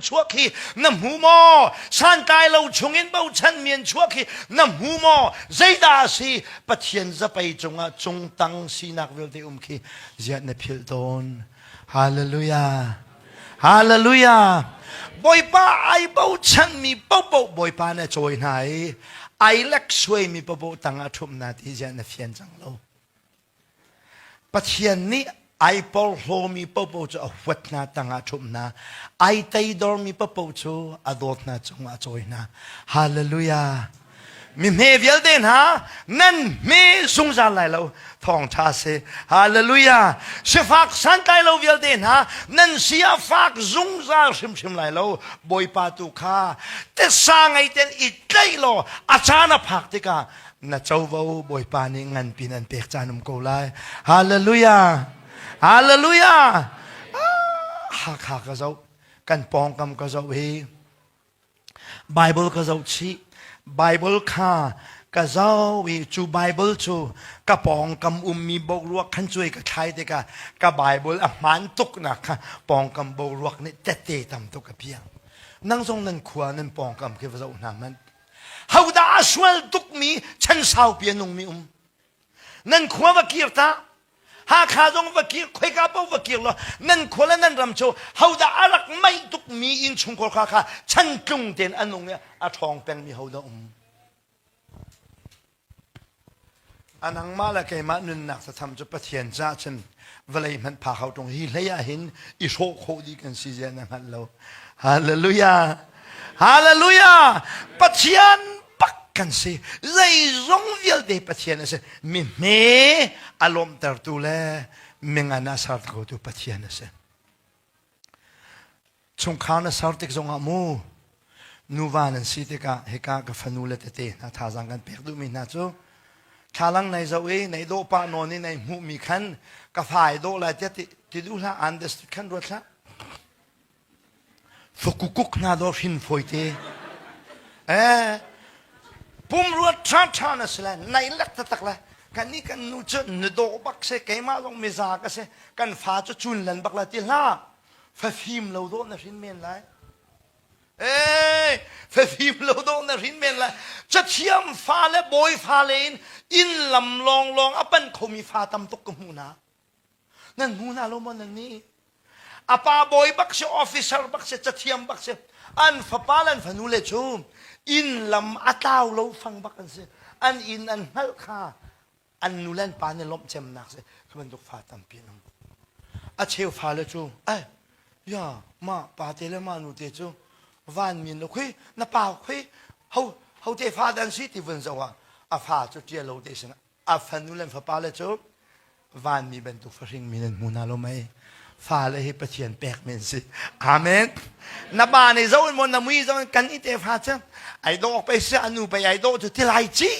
Chuak hi na hmu maw? Santlai lo chungin bochan mi an chuak hi na hmu maw? Zeidah a si? Pathian zapei cungah cungtang sinak vialte um khi ziah na philh tawn. Hallelujah. Hallelujah. Bawipa ai bochan mi popo Bawipa na cawi hna i ai lek suai mi popo tang ah ṭhumh na ti ziah na fian cang lo. Pathian nih ai porhlawmi paohpaoh cu a huat hna tangah a ṭhumh hna. Ai teidormi paohpaoh cu a dawt hna cungah a cawi hna. Hallelujah. Mi hme vialte hna nan hme zungzal lai lo. Thawngṭha si. Hallelujah. Sifak santlai lo vialte hna nan si a fak zungzal hrimhrim lai lo. Bawipa tu kha tisa ngei ten i tlaih law a caan a phak tikah na covo Bawipa nih nganpi nan pek caan um ko lai. Hallelujah! Hallelujah! Ah, Hakha ka zoh, kan pawngkam ka zoh hi Bible ka zoh chih. Bible kha ka zoh i cu Bible cu ka pawngkam ummi boruak khan cuai ka thlai tikah ka Bible a hmaan tuknak kha pawngkam boruak nih tette tam tuk a piang. Nang zong nan khua nan pawngkam khi va zoh hna hmanh. Hodah a sual tukmi chan saupi a nungmi um? Nan khua va kir ta. Hakha zong va kir, khoika paoh va kir law nan khua le nan ram cu hodah a rak meih tukmi innchungkhar kha kha chan tlung tein a nung i a ṭhawng pengmi hodah um? A nangmah le keimah nunnak satham cu Pathian caah cun vawlei hmanh phak hau ṭung hi hlei ah hin i hrawh khawh dih kan si zia na hngalh lo. Hallelujah! Hallelujah! Pathian bak kan si. Zeizong vialte Pathian a si. Mi hme a lawmhtertu le mingan a ser khotu Pathian a si. Chungkhar na ser tik zongah mu nuva nan si tikah hika ka fanu le tete hna thazaang kan pek duhmi hna cu thlalang nei zoh i nei dawh pah nawn i nei hmuhmi khan ka fa ai dawh lai tiah ti, ti duh hlah understood khan ruat hlah fukukuk hna dawh hrin fawi te eh pumrua ṭha ṭha na si lai nai lek taktak lai kan nih kan nu cu na dawh bak si keimah zong miza ka si kan fa cu cun lan bak la ti hlah fafim lo dawh na hrin men lai ee fafim lo dawh na hrin men lai cathiam fa le bawi fa le in inn lam lawnglawng a pan khomi fa tam tuk ka hmu na nan hmu hna lo maw nan nih a pa bawi bak si officer bak si cathiam bak si an fapa le an fanu le cu inn lam a tlau lo fang bak an si an inn an hngalh kha an nu le an pa nih lawmh cemnak si khi bantuk fa tampi an um a cheu fale cu ai ya ma pa te le ma nu te cu van min lo khui na pa khui ho ho te fa dan si ti vun zoh ah a fa cu tia lo te sin a fanu le fapa le cu vanmi bantuk fahring mi nan hmu hna lo mei fale hi Pathian pek men si amen na pa nih zo in maw na mui zo in kan i te fa cu ai dawh pe si anu pe ai dawh cu ti lai ci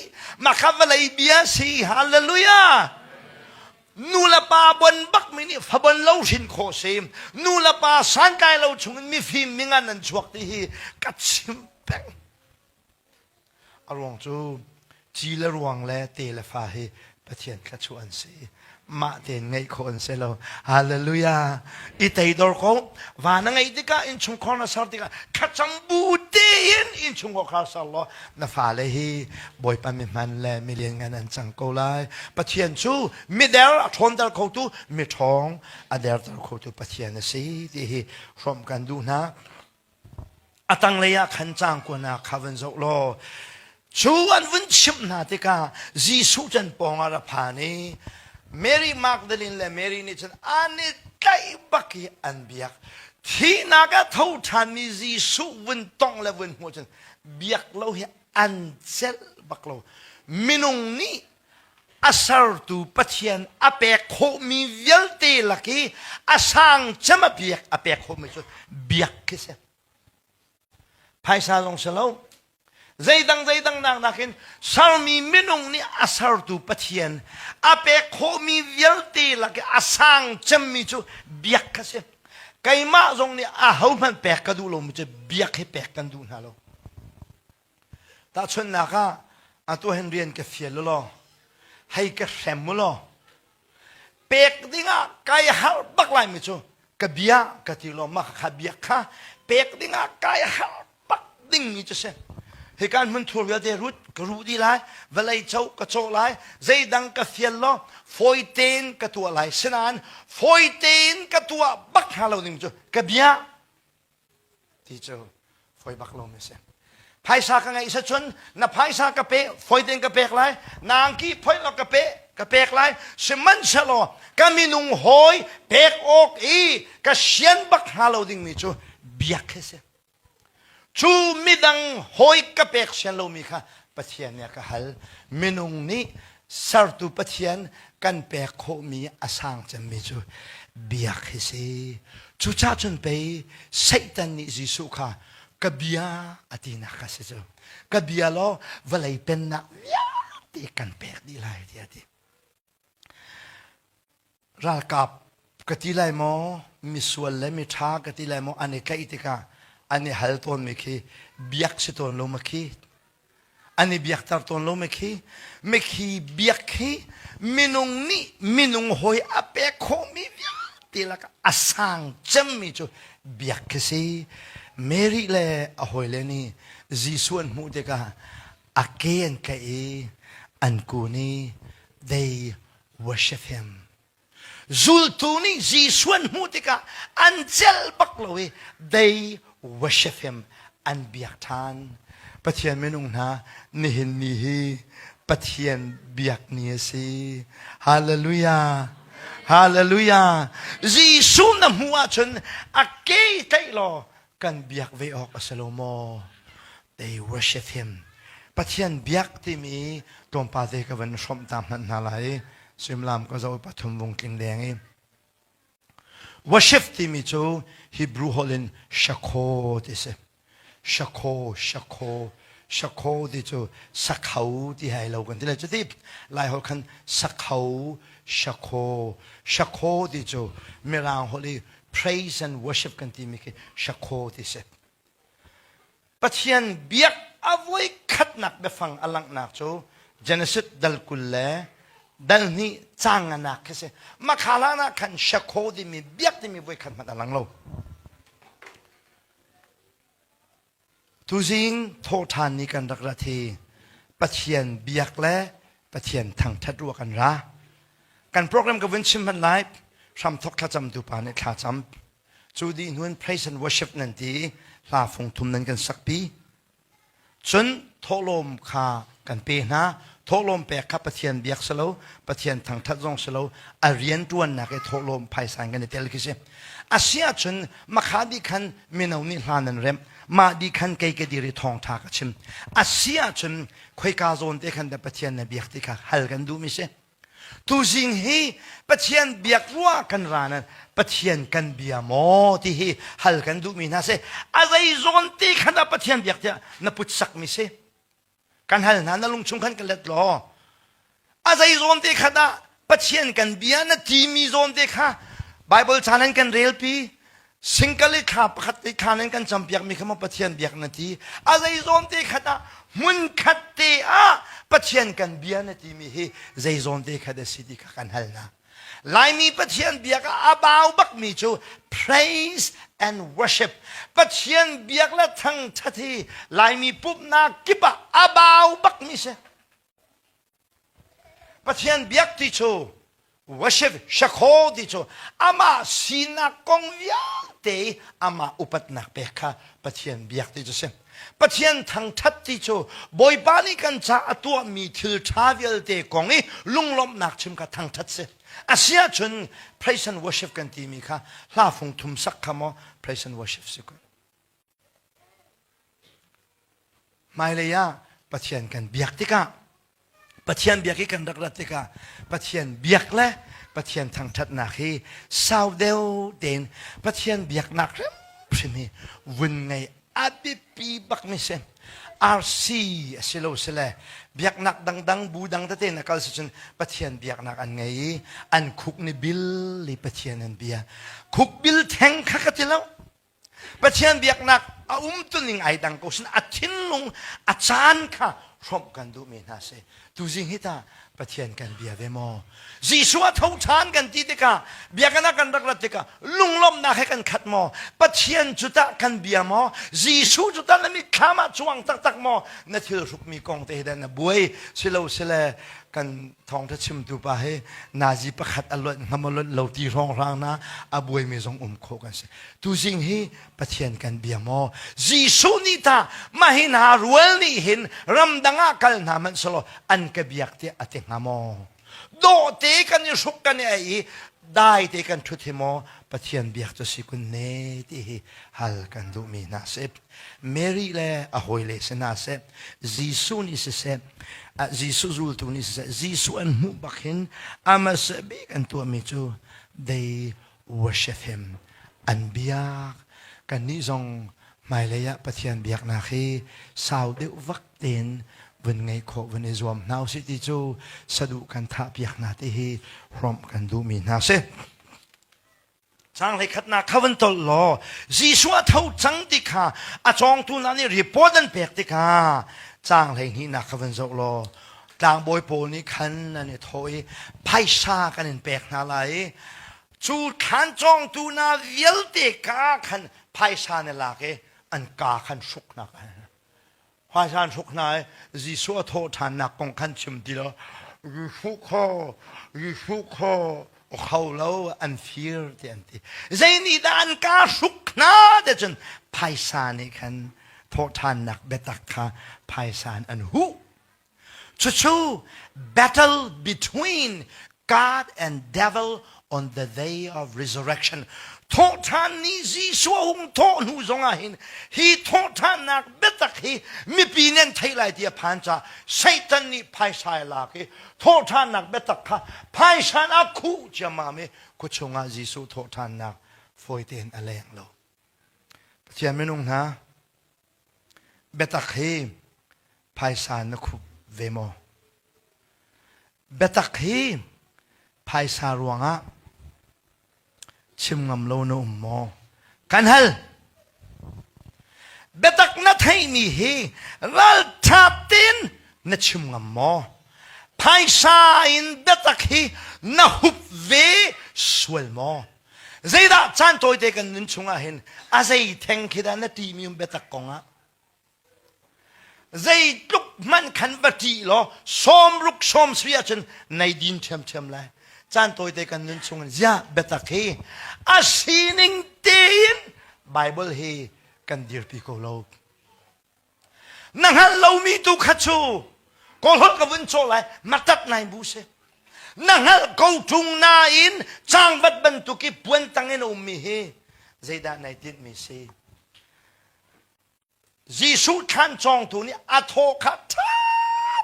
makha vawlei bia si hallelujah nu le pa bon bak mi nih fa bon lo hrin khawh si nu le pa santlai lo chung in mifim mingan an chuak ti hi ka chim peng A ruang cu ci le ruang le te le fa hi Pathian thluachuah an si. Mah tein ngeih khawh an si lo. Hallelujah. I teidor ko. Va na ngeih tikah innchungkhar na ser tikah thlacam bu tein innchungkhar kha ser law na fale hi Bawipa mihman le milianngan an cang ko lai. Pathian cu mider a ṭhawnter khotu, miṭhawng a derter khotu Pathian a si ti hi hrawmh kan duh hna. A tanglei ah khan caang kuanak kha van zoh law cu an vun chimh hna tikah Jesuh can pawng ah ra phan i Mary Magdalene le Mary nih cun an i tlaih bak i an biak. Thihnak a tho ṭhanmi Jesuh vun tongh le vun hmuh cun biak lo hi an celh bak lo. Minung nih a sertu Pathian a pek khawhmi vialte lak i a sang cem a biak a pek khawhmi cu biak khi si. Phaisa zong si lo. Zeidang zeidang nak nakin sermi minung nih a sertu Pathian a pek khawhmi vialte lak i a sang cemmi cu biak kha si. Keimah zong nih a hohmanh pek ka duh lomi cu biak hi pek kan duh hna lo. Tahchunhnak ah, atu hin rian ka fial u law, hei ka hrem u law, pek dingah kai harh bak laimi cu ka bia ka ti law mah kha biak kha Pek dingah kai har bak dingmi cu si. Hikan hmun thur vialte rut ka ruh dih lai, vawlei cho ka cawh lai, zeidang ka fial law fawi tein ka tuah lai. Sinain fawi tein ka tuah bak hnga lo ding cu ka bia ti cu fawi bak lo mi si. Phaisa ka ngeih cun na phaisa ka pe fawi tein ka pek lai, na angki phoih law ka pe ka pek lai. Sihmanhsehlaw ka minung hawi pek awk i ka sian bak hnga lo dingmi cu biak hi si. Cu midang hawi ka pek sian lomi kha Pathian nih a ka hal. Minung nih sertu Pathian kan pek khawhmi a sang cemmi cu biak hi si. Cucaah cun pei Satan nih Jesuh kha ka bia a tinak kha si cu. Ka bia law vawlei pennak vialte kan pek dih lai tiah a ti. Ralkap ka ti lai maw, misual le miṭha ka ti lai maw an i tlaih tikah an i hal tawnmi khi biak si tawn lo ma khi? An i biakter tawn lo ma khi? Mikhi biak hi minung nih minung hawi a pek khawhmi vialte lakah a sang cemmi cu biak khi si. Mary le a hawile nih Jesuh an hmuh tikah a ke an tlaih i an kun i they worship him. Zultu nih Jesuh an hmuh tikah an celh bak lo i they worship him an biak ṭhan. Pathian minung hna nihin ni hi Pathian biak ni a si. Hallelujah. Hallelujah. Jesuh na hmuh ahcun a ke tlaih law kan biak ve awk a si lo maw? They worship him. Pathian biak timi tlawmpal te ka van hrawmh ta hmanh hna lai. Suimilam ka zoh pathum vung tling deng i. Worship timi cu Hebrew holh in shakho ti si. Shakho, shakho, shakho ti cu sakhau ti hai lo kan ti lai cu ti. Lai holh khan sakhau, shakho, shakho ti cu Mirang holh i praise and worship kan timi khi shakho ti si. Pathian biak a voi khatnak biafang a langhnak cu Genesis dal 20 le dal hnih caang nganak khi si. Makhala ah khan shakho timi biak timi voi khat hmanh a lang lo. Tuzing thawhṭhan ni kan rak rat hi Pathian biak le Pathian thangṭhat ruah kan ra. Kan program ka vun chim hmanh lai hramthok thlacamtu pa nih thlacam. Cu dih hnu in praise and worship nan ti i hla fung thum nan kan sakpi. Cun thawhlawm kha kan pe hna. Thawhlawm pek kha Pathian biak si lo, Pathian thangṭhat zong si lo, a rianṭuannak i thawhlawm phaisa in kan i tel khi si. A si ahcun makha dih khan mino nih hla nan remh, mah dih khan kei ka dir i thawngṭha ka chim. A si ahcun khoika zawn te khan dah Pathian na biak ti kha hal kan duhmi si. Tuzing hi Pathian biak ruah kan ra nan Pathian kan bia maw ti hi hal kan duhmi hna si. A zei zawn ti khan dah Pathian biak tiah na put sakmi si. Kan hal hna na lungchung khan ka let law. A zei zawn te kha dah Pathian kan bia na timi zawn te kha Bible caan an kan relpi Singkal i thla pakhat i thla nan kan campiakmi kha maw Pathian biak na ti? A zei zawn te khat ah hmun khat te ah Pathian kan bia na timi hi zei zawn te khat a si ti kha kan hal hna. Laimi Pathian biak ah a bau bakmi cu praise and worship. Pathian biak le thangthat hi Laimi pumhnak kip ah a bau bakmi si. Pathian biak ti cu worship shakho ti cu amah sinak kong vialte amah upatnak pek kha Pathian biak ti cu si. Pathian thangthat ti cu Bawipa nih kan ca a tuahmi thil ṭha vialte kong i lunglawmhnak chim kha thangthat si. Asiahcun praise and worship kan timi kha hla fung thum sak kha maw praise and worship si kun. Hmailei ah Pathian kan biak tikah Pathian biak i kan rak rat tikah Pathian biak le Pathian thangṭhatnak hi sau deuh tein Pathian biaknak hrimhrim hi vun ngei a biapi bakmi si. RC a si lo sile biaknak dangdang bu dang tete na kal si cun Pathian biaknak an ngei i an khuk ni bil i Pathian an bia. Khuk bil theng kha ka ti lo. Pathian biaknak a umtuning ai dang ko sin a thinlung a caan kha hrawmh kan duhmi hna si. Tuzing hi ta. Pathian kan bia ve maw? Jesuh a tho ṭhan kan ti tikah biakinn ah kan rak rat tikah lunglawmhnak he kan khat maw? Pathian cu tah kan bia maw? Jesuh cu tah na mitthlam ah cuang taktak maw? Na thil hrukmi kong te he dah na buai silo sile kan thawngṭha chimtu pa hi nazi pakhat a lonh hnga maw lonh lo ti hrawnghrang na a buaimi zong um khawh kan si. Tuzing hi Pathian kan bia maw? Jesuh nih tah mah hi hna rual nih hin ramdang ah kal hna hmanh selaw an ka biak tiah a ti hnga maw? Dawhte kan i hruk kan i ei i dai te kan ṭhut hi maw Pathian biak cu si kun ne ti hi hal kan duhmi hna si. Mary le a hawile si hna seh, Jesuh nih siseh, Jesuh zultu nih siseh, Jesuh an hmuh bak hin amah bik an tuahmi cu they worship him. An biak. Kannih zong hmailei ah Pathian biaknak hi sau deuh vak tein vun ngeih khawh vun i zuam hna usih ti cu saduh kan thah piak hna ti hi hrawmh kan duhmi hna si. Caang hleikhatnak kha van tolh law Jesuh a tho cang ti kha a cawngtu hna nih report an pek tikah caang hleihnihnak kha van zoh law tlangbawi pawl nih khan an i thawh i phaisa kan in pek hna lai i cu thlan cawngtu hna vialte ka khan phaisa na lak i an ka khan hruk hna phaisa an hruk hna i Jesuh a thawh ṭhannak kong khan chim ti lo Jesuh kho Jesuh kho kho lo an fir ti an ti zei nih dah an ka hruk hna te cun phaisa nih khan thawhṭhannak biatak kha phaisa in an huh Cucu battle between God and devil on the day of resurrection. Thawhṭhan ni Jesuh a hung thawh hnu zongah hin hi thawhṭhannak biatak hi mipi nih an theih lai ti a phan caah Satan nih phaisa i lak i thawhṭhannak biatak kha phaisa in a khuh ciammam i khuachung ah Jesuh thawhṭhannak fawi tein a leng lo. Pathian minung hna, Biatak hi phaisa na khup ve maw? Biatak hi phaisa ruangah chim ngam lo na um maw? Kan hal. Biatak na theihmi hi ralṭha tein na chim ngam maw? Phaisa in biatak hi na hup ve sual maw? Zeidah caan tawite kan nun chungah hin a zei theng khi dah na ṭihmi um biatak kongah? Zeitluk hmanh khan va ṭih law sawmruk sawm sui ahcun nei din ṭhiamṭhiam lai. Caan tawite kan nun chungin ziah biatak hi a sining tein Bible hi kan dirpi ko lo. Na hngalh lomi tu kha cu kawlholh ka vun cawh lai matat nai bu si. Na hngalh ko ṭung nain cangvat bantuk i puan tang in a ummi hi zeidah nai tinhmi si? Jesuh thlan cawngtu nih a thaw kha ṭha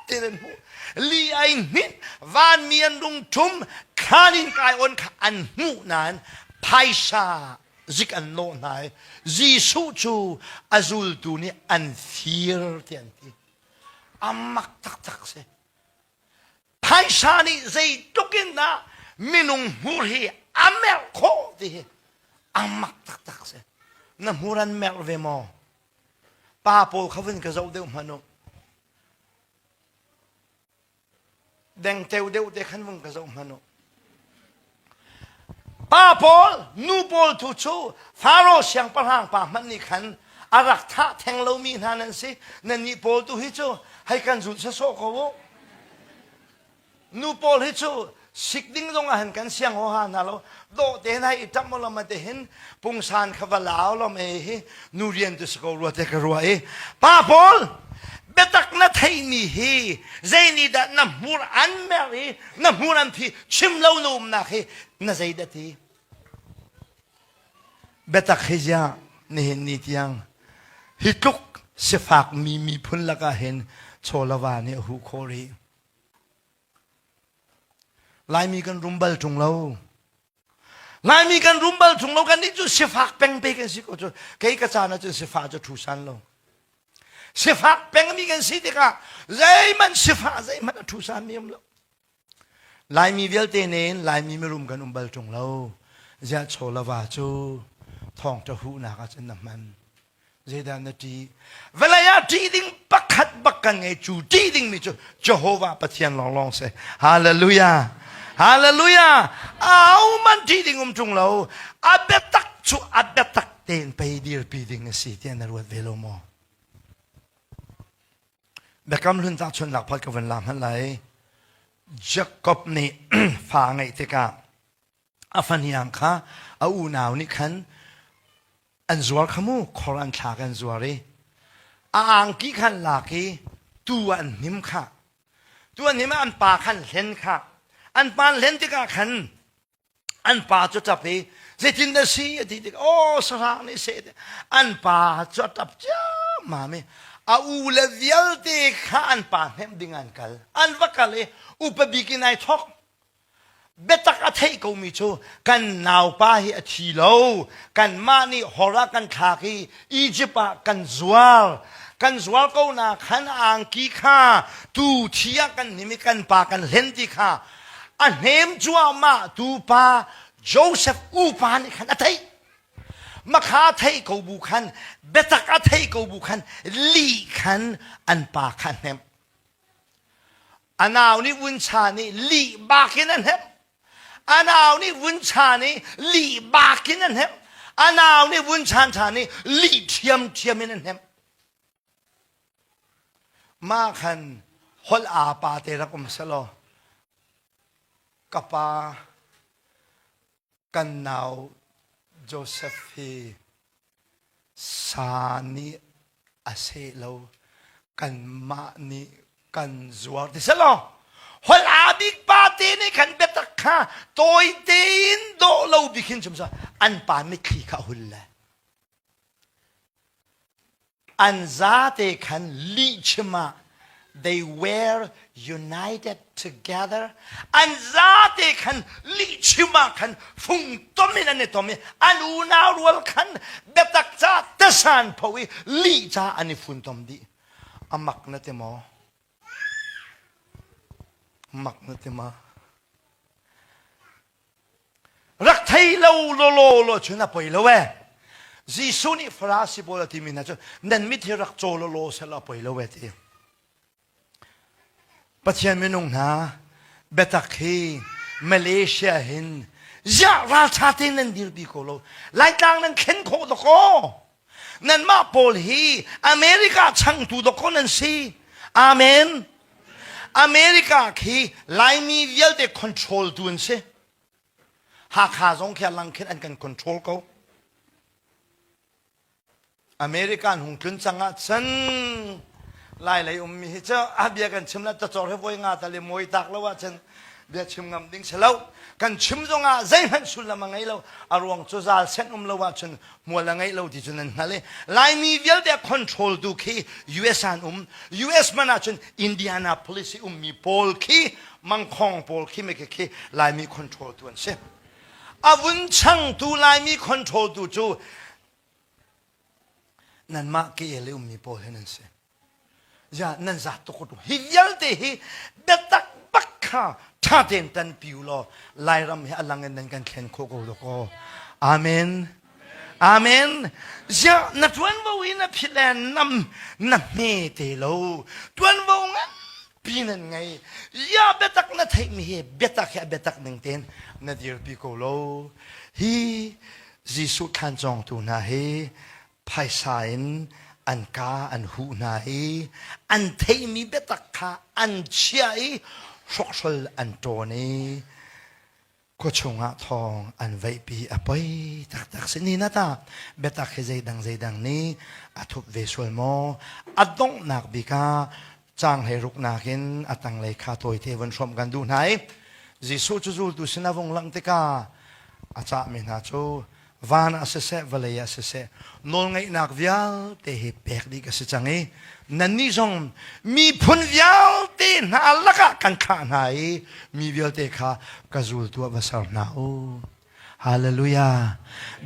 tein an hmuh. Li ai hninh, vanmi an rung ṭum, thlan in kai on kha an hmuh nain phaisa zik an lawh hna i Jesuh cu a zultu nih an fir ti an ti. A mak taktak si. Phaisa nih zeitluk in dah minung hmur hi a merh khawh ti hi a mak taktak si. Na hmur an merh ve maw? Pa pawl kha vun ka zoh deuh hmanh u. Dengteo deuh te khan vung ka zoh hmanh u. Pa pawl, nu pawl tu cu Faro siangpahrang pa hmanh nih khan a rak thah theng lomi hna nan si. Nannih pawl tu hi cu hei kan zul sawsawh ko u. Nu pawl hi cu sik ding zong ah hin kan siang huaha hna lo. Dawh te hna i ṭamh lawm te hin pungsan kha va lau lawm e hi nu rian tu si ko rua te ka rua i pa pawl biatak na theihmi hi zei nih dah na hmur an mer i na hmur an phi chim lo na umnak hi na zei dah ti biatak hi ziah nihin ni tiang hi tluk sifak mi miphun lakah hin chawlava nih a huh khawh rih Laimi kan rum bal ṭung lo. Laimi kan rum bal ṭung lo kan nih cu sifak peng pe kan si ko cu. Kei ka caan ahcun sifah cu ṭhu san lo. Sifak pengmi kan si tikah zeihmanh sifah zeihmanh a ṭhu sanmi um lo. Laimi vialte nen Laimi mirum kan um bal ṭung lo. Ziah chaw le va cu thawngṭha huhnak ahcun na hman. Zeidah na ṭih? Vawlei ah ṭih ding pakhat. Pakhat bak kan ngei cu ṭih dingmi cu Jehovah Pathian lawnglawng si. Hallelujah. Hallelujah. Au man ṭih ding um ṭung lo. A biatak cu a biatak tein pei dirpi ding a si tiah na ruat ve lo maw? Biakam hlun tahchunhnak phat ka vun la hmanh lai. Jakob nih fa a ngeih tikah a fahniang kha a unau nih khan an zuar kha mu khor an thlak an zuar i a angki khan lak i tu ah an hnim kha tu an hnim ah an pa khan hlen kha an pa hlen tikah khan an pa cu ṭap i zeitin dah si a ti tik aw sahrang nih seh an pa cu a ṭap ciammam i a u le vialte kha an pa hnemh ding an kal an va kal i upa bik in ai thawk Biatak a theih komi cu kan naupa hi a thi lo. Kanmah nih hor ah kan thlak i Izipt ah kan zuar. Kan zuar ko na khan angki kha tu thi ah kan hnim i kan pa kan hlen ti kha a hnem cuahmah tu pa Joseph upa nih khan a theih. Makha theih ko bu khan biatak a theih ko bu khan lih khan an pa kha a hnemh. A nau nih vuncha nih lih bak in a hnemh. A nau nih vuncha nih lih bak in a hnemh. A nau nih vunchan ṭha nih lih ṭhiamṭhiam in a hnemh. Mah khan holh aa pa te rak um selaw ka pa kan nau Joseph hi Sa nih a seh lo, kanmah nih kan zuar ti selaw holh aa bik pa te nih khan biatak kha tawi tein dawh lo bik hin chim an pa mitthli kha a hul le an zate khan lihchim ah they were united together an zate khan lihchim ah khan fungtom in an i tom i an unau rual khan biatak ca tasan pho i lih ca an i funtom dih a mak na ti maw mak na ti ma Rak thei lo lawlaw law cun a poi lo ee. Jesuh nih Farasi pawl a timi hna cu nan mit hi rak caw lawlaw seh law a poi lo ee ti. Pathian minung hna biatak hi Malaysia hin ziah ralṭha tein nan dirpi ko lo. Laitlang nan thlen khawh dakaw. Nanmah pawl hi America changtu dakaw nan si. Amen. America khi Laimi vialte control tu an si. Hakha zong khi lang khin an kan control ko. American hung tlun cang ah cun Lai lei ummi hi cu a bia kan chim la cacor he voi nga tal i mawi tak lo ahcun bia chim ngam ding si lo. Kan chim zong ah zeihmanh sullam a ngei lo. A ruang cu zal sen um lo ahcun hmual a ngeih lo ti cu nan hngalh i Laimi vialte a control tu khi US an um US man ahcun Indianapolis i ummi pawl khi mangkhong pawl khi me khi Laimi control tu an si a vun changtu Laimi control tu cu nanmah KL i ummi pawl hi nan si Ya nan zat tuk ko hi vialte hi biatak bak kha ṭha tein tanpi u law Lairam hi a lang in nan kan thlen khawh ko dawkaw. Amen. Amen. Ziah na ṭuanvo hi na philh le nam na hme te lo. Ṭuanvo nganpi nan ngei. Ziah biatak na theihmi hi biatak hi a biatak ning tein na dirpi ko lo. Hi Jesuh thlan cawngtu hna hi phaisa in an kaa an huh hna i an theihmi biatak kha an chiah i hrokhrol an ṭawn i khuachung ah thawng an veihpi a poi taktak si ni na ta biatak hi zeidang zeidang nih a thup ve sual maw a donghnak bik ah caang hleiruknak in a tanglei kha tawite vun hrawmh kan duh hna i Jesuh cu zultu sin a vung langh tikah a cahmi hna cu van ah siseh vawlei ah siseh nawlngeihnak vialte hi pek dih ka si cang i nannih zong miphun vialte hna lakah kan thlah hna i mi vialte kha ka zultu ah va ser hna u. Hallelujah.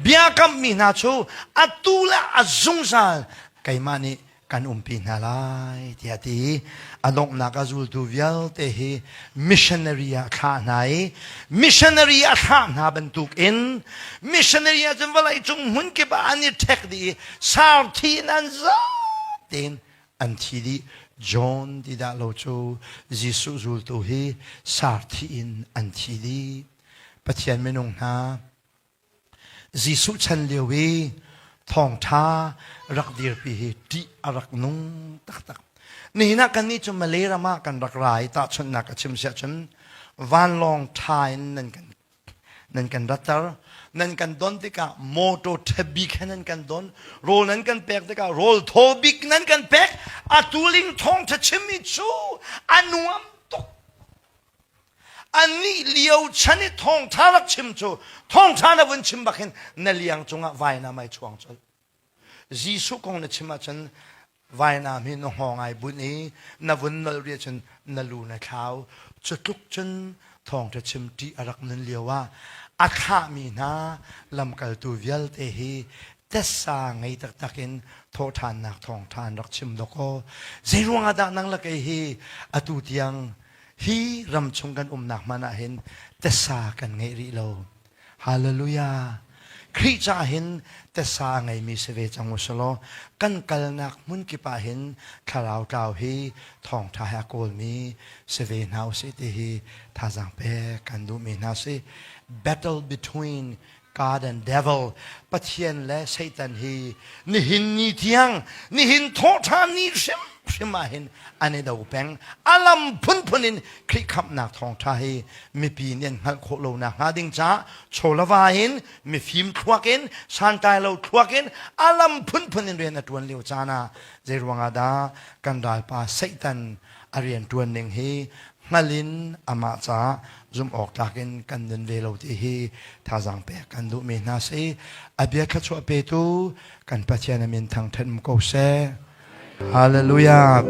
Biakammi hna cu atu le a zungzal keimah nih kan umpi hna lai tiah ti i a donghnak a zultu vialte hi missionary ah thlah hna i missionary a thlah hna bantuk in missionary ah cun vawlei cung hmun kip ah an i ṭhek dih i sarthi in an za tein an thi dih. John ti dah lo cu Jesuh zultu hi sarthi in an thi dih. Pathian minung hna Jesuh chan lio i thawngṭha rak dirpi hi ṭih a rak nung taktak. Nihin ah kannih cu Malay ram ah kan rak ra i tahchunhnak ka chim siah cun vanlawng ṭha in nan kan nan kan ratter nan kan don tikah motor ṭha bik he nan kan don rawl nan kan pek tikah rawl thaw bik nan kan pek atu ling thawngṭha chimmi cu a nuam tuk Anih lio chan i thawngṭha rak chim cu thawngṭha na vun chim bak hin na liang cungah vainam ai chuang colh. Jesuh kong na chim ahcun vainam hi na hngawng ai bunh i na vun nolh rih ahcun na lu na thlau. Cu tluk cun thawngṭha chim ṭih a rak nun lio ah a thlahmi hna lamkaltu vialte hi tessa ngei taktak in thawhṭhannak thawngṭha an rak chim dawkaw. Zeiruang ah dah nang le kei hi atu tiang Hi ram chung kan umnak hmanh ah hin tessa kan ngeih rih lo. Hallelujah. Khrih caah hin tessa a ngeimi si ve cang u selaw kan kalnak hmun kip ah hin thlarau tlau hi thawngṭha he a kawlmi si ve hna usih ti hi thazaang pek kan duhmi hna si. Battle between God and devil Pathian le Satan hi nihin ni tiang nihin thawhṭhan ni hrimhrim ah hin an i do peng a lam phunphun in Khrih khamhnak thawngṭha hi mipi nih an hngalh khawh lonak hnga ding caah chawlava in mifim thluak in santlai lo thluak in a lam phunphun in rian a ṭuan lio caan ah zei ruangah dah kan ralpa Satan a rian ṭuan ning hi hngal in amah caah zumh awk tlak in kan nun ve lo ti hi thazaang pek kan duhmi hna si. A bia thluachuah petu kan Pathian a min thangṭhat um ko seh. Hallelujah.